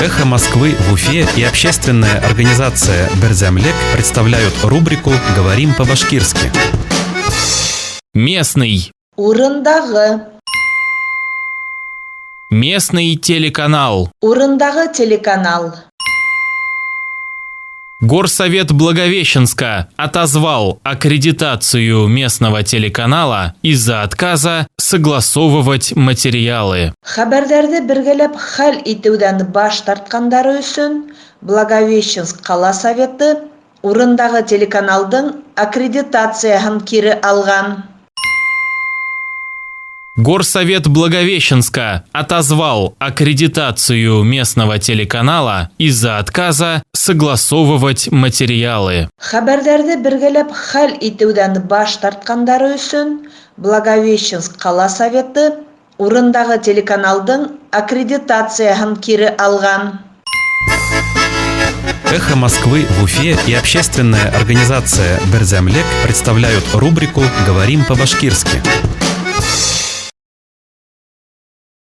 «Эхо Москвы» в Уфе и общественная организация «Берҙәмлек» представляют рубрику «Говорим по-башкирски». Местный. Урындағы. Местный телеканал. Урындағы телеканал. Горсовет Благовещенска отозвал аккредитацию местного телеканала из-за отказа согласовывать материалы. Хәбәрҙәрҙе бергәләп хәл итеүҙән баш тартҡандары өсөн Благовещенск ҡала советы урындағы телеканалдың аккредитацияһын кире алған. Горсовет Благовещенска отозвал аккредитацию местного телеканала из-за отказа согласовывать материалы. Хәбәрҙәрҙе бергәләп хәл итеүҙән баш тартҡандары өсөн Благовещенск ҡала советы урындағы телеканалдың аккредитацияһын кире алған. «Эхо Москвы» в Уфе и общественная организация «Берҙәмлек» представляют рубрику «Говорим по-башкирски».